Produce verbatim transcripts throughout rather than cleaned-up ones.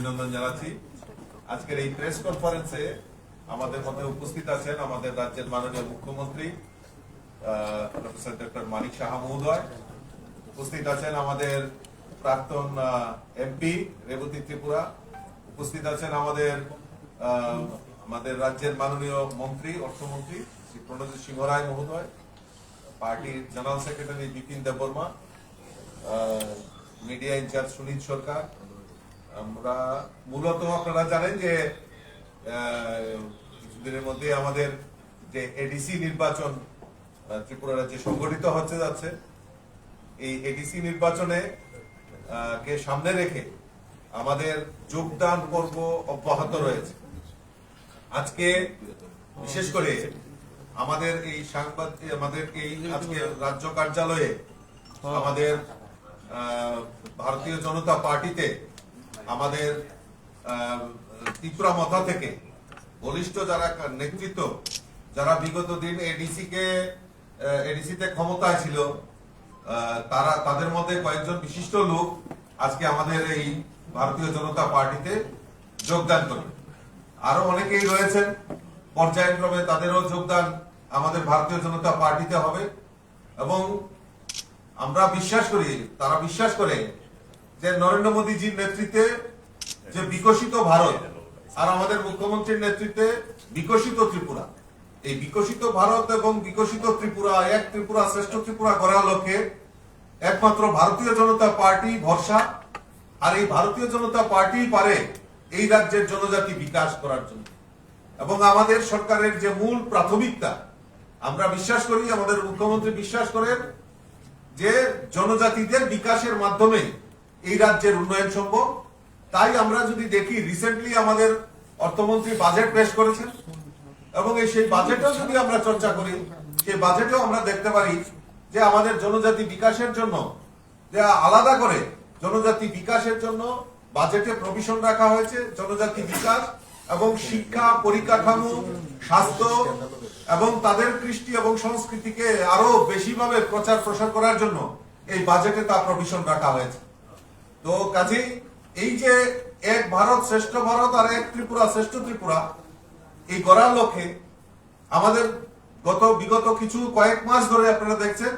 অভিনন্দন জানাচ্ছি। আজকের এই প্রেস কনফারেন্সে আমাদের মধ্যে উপস্থিত আছেন আমাদের রাজ্যের মাননীয় মুখ্যমন্ত্রী, আহ, প্রফেসর ডক্টর মানিক সাহা মহোদয়, উপস্থিত আছেন আমাদের প্রাক্তন, আহ, এমপি রেবতী ত্রিপুরা, উপস্থিত আছেন আমাদের, আহ, আমাদের রাজ্যের মাননীয় মন্ত্রী, অর্থমন্ত্রী শ্রী প্রণজিৎ সিংহ রায় মহোদয়, পার্টির জেনারেল সেক্রেটারি বিপিন দেববর্মা, আহ, মিডিয়া ইনচার্জ সুনীত সরকার। আমরা মূলত, আপনারা জানেন যে, আহ, কিছুদিনের মধ্যেই আমাদের যে এডিসি নির্বাচন, আহ, ত্রিপুরা রাজ্যে সংগঠিত হচ্ছে যাচ্ছে, এই এডিসি নির্বাচনে, আহ, কে সামনে রেখে আমাদের যোগদান পর্ব অব্যাহত রয়েছে। আজকে বিশেষ করে আমাদের এই সাংবাদিক, আমাদের এই আজকে রাজ্য কার্যালয়ে আমাদের, আহ, ভারতীয় জনতা পার্টিতে আমাদের, আহ, ত্রিপুরা মথা থেকে বলিষ্ঠ যারা কা-, নেতৃত্ব, যারা বিগত দিন এডিসি কে, আহ, এডিসি তে ক্ষমতায় ছিল, আহ, তারা, তাদের মধ্যে কয়েকজন বিশিষ্ট লোক আজকে আমাদের এই ভারতীয় জনতা পার্টিতে যোগদান করবে। আরো অনেকেই রয়েছেন, পর্যায়ক্রমে তাদেরও যোগদান আমাদের ভারতীয় জনতা পার্টিতে হবে। এবং আমরা বিশ্বাস করি, তারা বিশ্বাস করে যে নরেন্দ্র মোদীজির নেতৃত্বে যে বিকশিত ভারত আর আমাদের মুখ্যমন্ত্রীর নেতৃত্বে বিকশিত ত্রিপুরা, এই বিকশিত ভারত এবং বিকশিত ত্রিপুরা, এক ত্রিপুরা, শ্রেষ্ঠ ত্রিপুরা গড়ার লক্ষ্যে একমাত্র ভারতীয় জনতা পার্টি ভরসা। আর এই ভারতীয় জনতা পার্টি পারে এই রাজ্যের জনজাতি বিকাশ করার জন্য। এবং আমাদের সরকারের যে মূল প্রাথমিকতা, আমরা বিশ্বাস করি, আমাদের মুখ্যমন্ত্রী বিশ্বাস করেন যে জনজাতিদের বিকাশের মাধ্যমে এই রাজ্যের উন্নয়ন সম্ভব। তাই আমরা যদি দেখি, রিসেন্টলি আমাদের অর্থমন্ত্রী বাজেট পেশ করেছেন এবং এই সেই বাজেটও যদি আমরা চর্চা করি, সেই বাজেটেও আমরা দেখতে পারি যে আমাদের জনজাতি বিকাশের জন্য যে আলাদা করে জনজাতি বিকাশের জন্য বাজেটে প্রভিশন রাখা হয়েছে। জনজাতি বিকাশ এবং শিক্ষা, পরিকাঠামো, স্বাস্থ্য এবং তাদের কৃষ্টি এবং সংস্কৃতিকে আরো বেশিভাবে প্রচার প্রসার করার জন্য এই বাজেটে তা প্রভিশন রাখা হয়েছে। তো কাজেই এই যে এক ভারত শ্রেষ্ঠ ভারত আর এক ত্রিপুরা শ্রেষ্ঠ ত্রিপুরা, এই গড়ার লক্ষ্যে আমাদের গত, বিগত কিছু কয়েক মাস ধরে আপনারা দেখছেন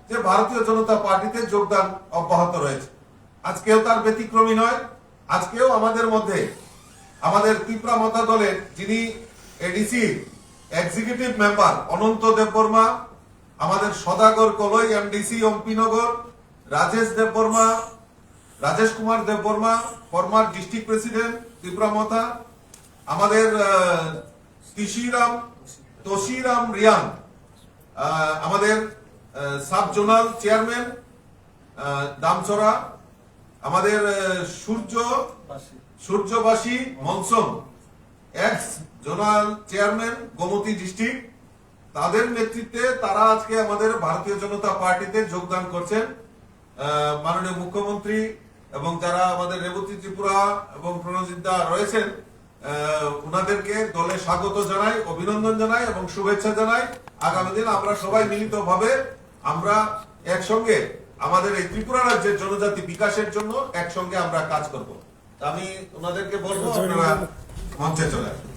যে ভারতীয় জনতা পার্টিতে যোগদান অব্যাহত রয়েছে। আজকেও তার ব্যতিক্রমী নয়। আজকেও আমাদের মধ্যে আমাদের তিপ্রা মথা দলের যিনি ADC executive member Ananta Debbarma, আমাদের Sadagar Kalai MDC Ampinagar, Rajesh Debbarma, Rajesh Kumar Debbarma, former district president Tipra Motha, আমাদের, আহ, তিশিরাম, তশিরাম রিয়াং, আহ, আমাদের, ah, sub zonal chairman, ah, Damchhara, আমাদের, ah, Surya, Suryabasi Monson, ex zonal chairman Gomati district, তাদের নেতৃত্বে তারা আজকে আমাদের ভারতীয় জনতা পার্টিতে যোগদান করছেন। আহ, মাননীয় মুখ্যমন্ত্রী এবং যারা আমাদের রেবতী ত্রিপুরা এবং প্রণজিৎ দা রয়েছেন, আহ, ওনাদেরকে দলে স্বাগত জানাই, অভিনন্দন জানাই এবং শুভেচ্ছা জানাই। আগামী দিন আমরা সবাই মিলিতভাবে আমরা একসঙ্গে আমাদের এই ত্রিপুরা রাজ্যের জনজাতি বিকাশের জন্য একসঙ্গে আমরা কাজ করব। আমি ওনাদেরকে বলবো, আপনারা মঞ্চে চলে আসুন।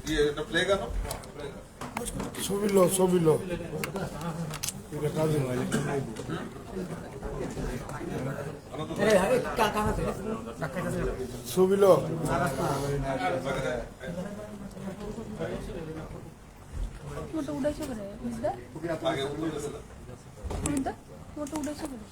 ইয়ে, এটা প্লে গান? ছবি লো, ছবি লো। এটা কাজে লাগে। ছবি লো। তোমারটা উঠাইছো কেন, মিসদা? কোনটা? তোমারটা উঠাইছো কেন?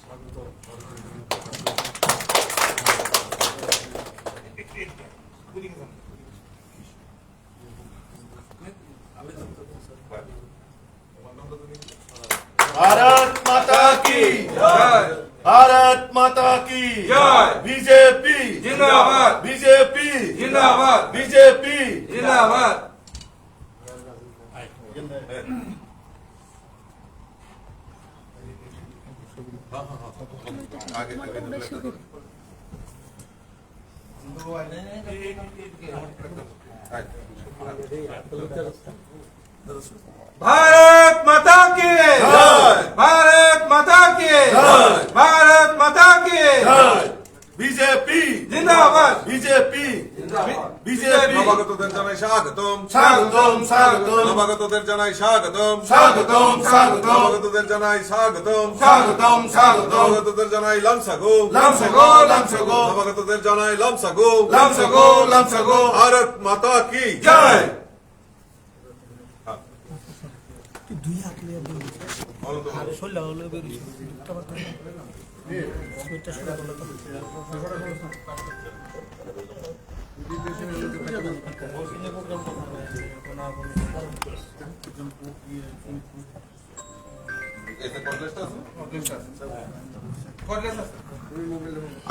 ভারত মাতা কি জয়। ভারত মাতা কি জয়। বিজেপি জিন্দাবাদ। বিজেপি জিন্দাবাদ। বিজেপি জিন্দাবাদ। ভারত মাতা কি জয়। স্বাগতম, স্বাগতম, স্বাগতম। নবাগতদের জানাই স্বাগতম। স্বাগতম, স্বাগতম। নবাগতদের জানাই স্বাগতম। স্বাগতম, স্বাগতম। নবাগতদের জানাই লামসাগো। লামসাগো, লামসাগো। নবাগতদের জানাই লামসাগো। লামসাগো, লামসাগো। ভারত মাতা কি জয়।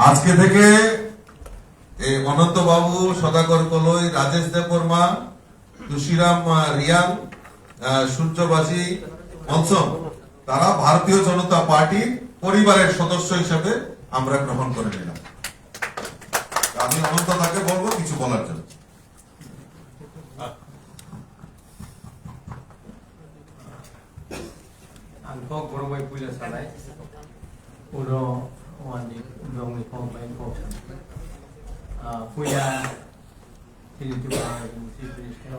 আজকে থেকে এই অনন্ত বাবু, সদাগর কলই, রাজেশ দেববর্মা, তুশিরাম, আহ, রিয়াং, আহ, সূর্যবাসী, মনসন, তারা ভারতীয় জনতা পার্টির পরিবারের সদস্য হিসেবে আমরা গ্রহণ করে নিলাম। আমি অনন্ত তাকে বলবো কিছু বলার জন্য। Ang kok borok bai puila sanai, uno wani bongni kok bai kok sanai. Ah, puila chini Tripura ni Chief Minister,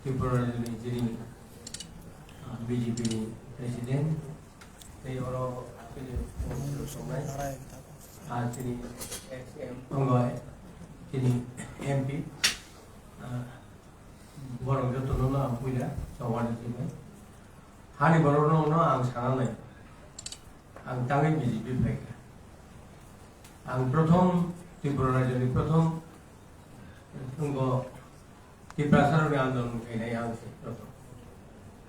Tripura ni chini, ah, B J P ni President, tei oro chini Congress tongnai, ah, chini ex M, tongo, chini M P, ah, Borok jotono no ang puila chongmani sinai. Hani borok no no ang sana nai. Ang tangwi B J P phaikha. Ang prothom Tripura rajyoni prothom wngkha Tiprasa rokni andolon khainai ang se prothom.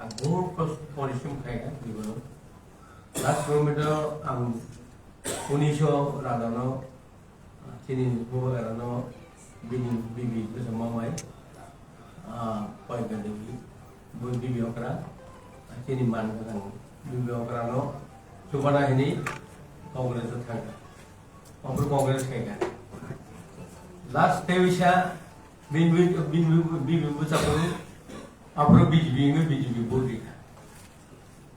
Ang bohut kosto porishrom khaikha jibon o. Last moment o ang unisho radano Chini bubagrano bini bibi bwsa mamai, ah, Paibani bibi okra, chini man kwthang bibi okrano chubana hini Congress o thangkha. Obo Congress khaikha. Last tei wisa bini, bini, bini bwsa kunu aphuru B J P wngwi B J P vote rikha.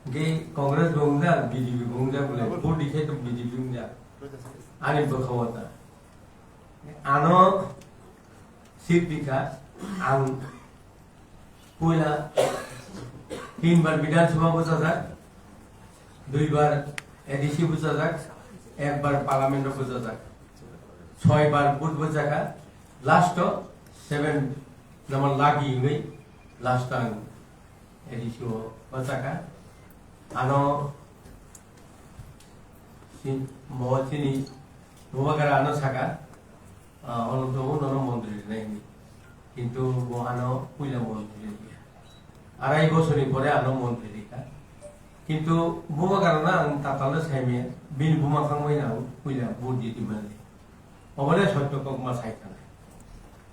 Hwnkhe Congress bo wngjak, B J P bo wngjak bole, vote rikhe to B J P wngjak. Ani bwkha o ta. Ano seat rikha, ang puila tinbar Bidhan Sabha bwchajak, duibar A D C bwchajak, ekbar Parliament o bwchajak, soibar vote bwchakha, last o seven number lucky wngwi last o ang A D C o bwchakha. Ano si-, bo chini bubagra ano saka, ah, ono to nono montri rinai hinwi. Kintu bo ano puila montri rikha. Arai bosorni pore ano montri rikha. Kintu bubagrano ang tatalno saimaya, bini buma khangbai ang puila vote di di mani. Obole sotto kokma sai thanai.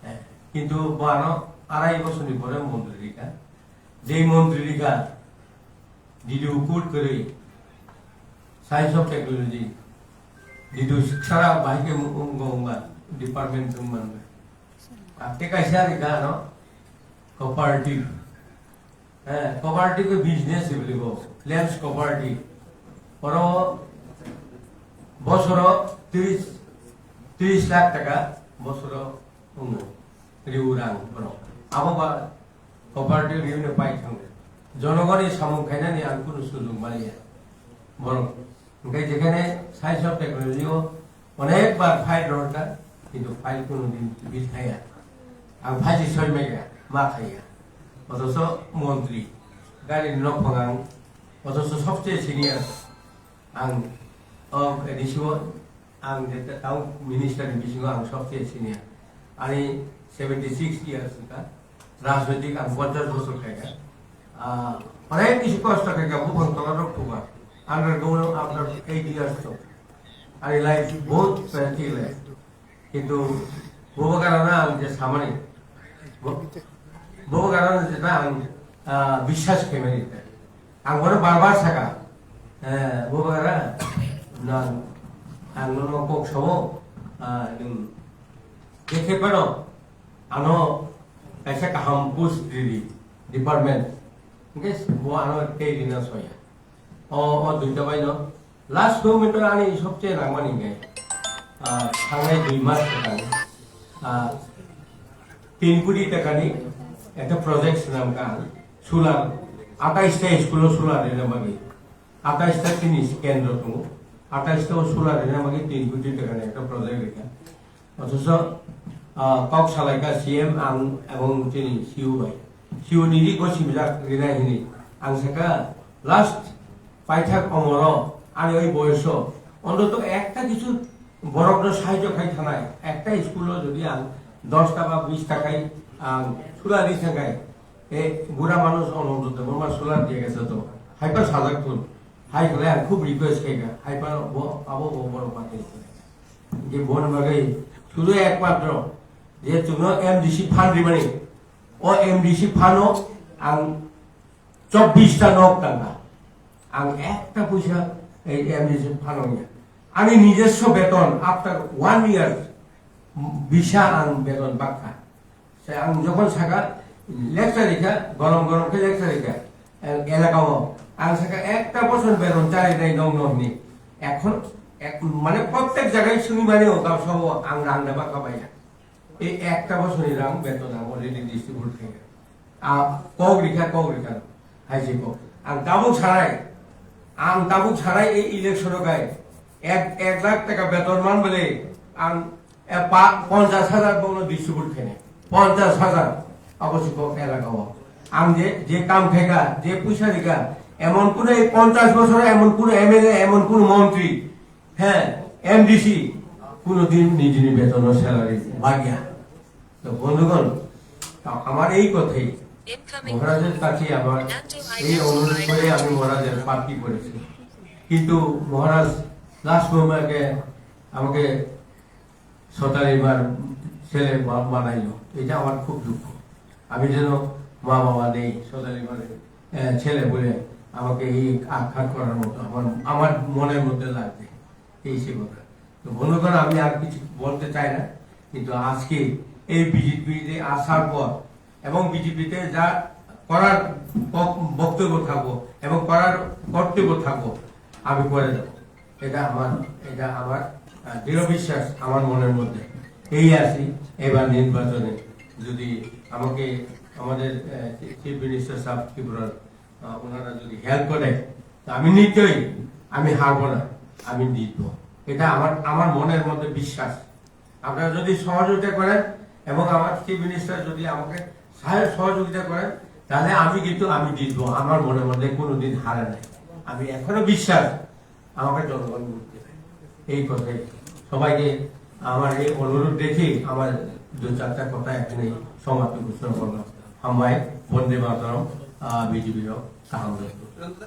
Eh, kintu bo ano arai bosorni pore montri rikha. Jei montri rikha, D D O kut kwrwi, Science of Technology, D D O sara bahai khe wng-, wng-, wngma, department wngma wngwi. Tei kaisa rikha ano cooperative. Eh, cooperative khe business hwnwi bo, Lens Cooperative. Oro bosoro tris, tris lakh taka bosoro wngo, riu rang borok. Abo ba cooperative riu no pai thango. Jonogoni samung khainani ang kunu sujug maliya. Borok hwnkhe jekhane Science of Technology o onek bar file rohorkha, kintu file kunu din tubui thaya. Ang phaji soi mega ma khaiya. Othocho montri, gari ni nok phangang, othocho sobse senior. Ang o A D C o, ang je town minister ni bisingo ang sobse senior. Ani seventy six years wngkha. Rajnoitik ang ponchash bosor khaikha. Ah, onek bisi kosto khaikha, buphang tola rok thuba. Underground after eight years to. Ani life bahut pathetic life. Kintu bubagrano ang je samani, bu-, bubagrano je ang, ah, biswas khaimani. Ang bono bar bar saka, eh, bubagra, nang, ang nono kok sao, ah, nwng, je khe phano, ano kaisa kaham post ridi, department. Hwnkhe bo ano tei rina soya. O, o duita bai no. Last moment o ani sobse nangmani hwnkhe, ah, thangnai dui mas kwthang, ah, tin koti takani ekta project swnam kha ang, solar, atais ta school o solar rina bagwi, atais ta chini kendro tongo, atais ta o solar rina bagwi tin koti takani ekta project rikha. Othocho, ah, kok salaikha C M ang ebong chini C O bai, C O ni ri gosimjak rina hini ang sakha last paithak omoro ani oi boyoso ontoto ekta kichu borokno sahajyo khai thanai, ekta school o jodi ang dos ta ba bis ta khai ang solar ri thangkhai, e bura manush Anando Debbarma solar diye geche to, haipa sajak thun, hai khlai ang khub request khaikha, haipa bo abo bo borok ba khe je bon bagwi sudu ekmatro je chwngno M D C fund rimani, o M D C fund o ang chobbish ta nok tangkha. Ang ekta puisa ei M D C phanokya. Ani nijoswo beton after one year bisa ang beton bakha. Se ang jokhon saka lecture rikha, gorom gorom khe lecture rikha, el-, elaka o. Ang saka ekta bosor beton chari nai nong nong ni. Ekhon ek-, mane prottek jagai suni mani o gabsa o ang rang da bakha baiya. Ei ekta bosoni rang beton ang already distribute khaikha. A kok rikha, kok rikha, hai se kok. Ang tabuk sanai, ang tabuk sanai ei election o kai ek, ek lakh taka beton man bole ang, e, pa, ponchash hajar bono distribute khainai. Ponchash hajar abo se kok elaka o. Ang je, je kam khaikha, je puisa rikha, emon kuno ei ponchash bosoro emon kuno M L A, emon kuno montri, হ্যাঁ, এমডিসি কোনোদিন নিজের বেতন ও স্যালারি বাগিয়া। তো বন্ধুগণ, তো আমার এই কথাই মহারাজের কাছে আমার এই অনুরোধ করে আমি মহারাজের প্রার্থী করেছি। কিন্তু মহারাজ লাস্ট মোমেন্টে আমাকে সতারিমার ছেলে বা-, বানাইলো। এটা আমার খুব দুঃখ। আমি যেন মা বাবা নেই, সতারিমার, আহ, ছেলে বলে আমাকে এই আঘাত করার মতো আমার, আমার মনের মধ্যে লাগছে এই সে কথা। তো বন্ধুগণ, আমি আর কিছু বলতে চাই না, কিন্তু আজকে এই বিজেপিতে আসার পর এবং বিজেপিতে যা করার ব-, বক্তব্য থাকবো এবং করার কর্তব্য থাকবো, আমি করে দেবো। এটা আমার, এটা আমার, আহ, দৃঢ় বিশ্বাস আমার মনের মধ্যে। এই আছি, এবার নির্বাচনে যদি আমাকে আমাদের, আহ, চিফ মিনিস্টার সাহেব ত্রিপুরার, আহ, ওনারা যদি হেল্প করে, তো আমি নিশ্চয়ই, আমি হারবো না, আমি জিতবো। এটা আমার, আমার মনের মধ্যে বিশ্বাস। আপনারা যদি সহযোগিতা করেন এবং আমার চিফ মিনিস্টার যদি আমাকে সাহায্য সহযোগিতা করেন, তাহলে আমি কিন্তু, আমি জিতবো, আমার মনের মধ্যে কোনোদিন হারে নাই। আমি এখনো বিশ্বাস, আমাকে জনগণ ভোট দেবে। এই কথাই সবাইকে আমার এই অনুরোধ রেখে আমার দু চারটা কথা এখানেই সমাপ্তি ঘোষণা করলাম। হামবাই, বন্দে মাতরম, আহ, বিজেপি রক, কাহাম রক।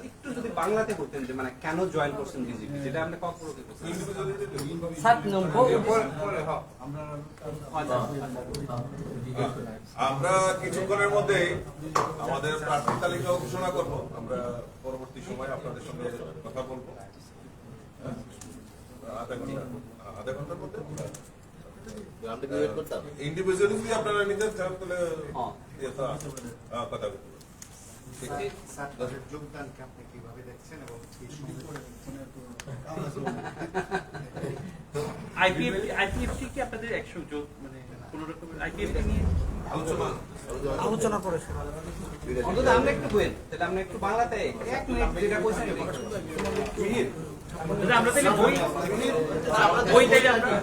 একটু যদি বাংলাতে বলতেন যে মানে কেন জয়েন করছেন বিজেপি, যেটা আপনি কক্সবাজারে করছেন। সাত নম্বর। পরে, পরে, হ্যাঁ। আচ্ছা। আমরা কিছুক্ষণের মধ্যেই আমাদের প্রার্থী তালিকা ঘোষণা করব। আমরা পরবর্তী সময় আপনাদের সঙ্গে কথা বলবো। আধা ঘন্টা, আধা ঘন্টার মধ্যে। আমরা কি ওয়েট করতাম? ইন্ডিভিজুয়ালি যদি আপনারা নিতে চান, তাহলে হ্যাঁ। ইয়ে তো, আহ, কথা বলবো। স্যার, তাদের যোগদানকে আপনি কিভাবে দেখছেন এবং এই সঙ্গে আইপিএফটি, আইপিএফটি কি আপনাদের একসঙ্গে যোগ, মানে, কোনো রকমের আইপিএফটি নিয়ে আলোচনা করেছে? অন্তত আমরা একটু বইন, তাহলে আমরা একটু বাংলাতে এক মিনিট যেটা বলছেন, মিনিট। তাহলে আমরা তাহলে বই, বই তাহলে আমরা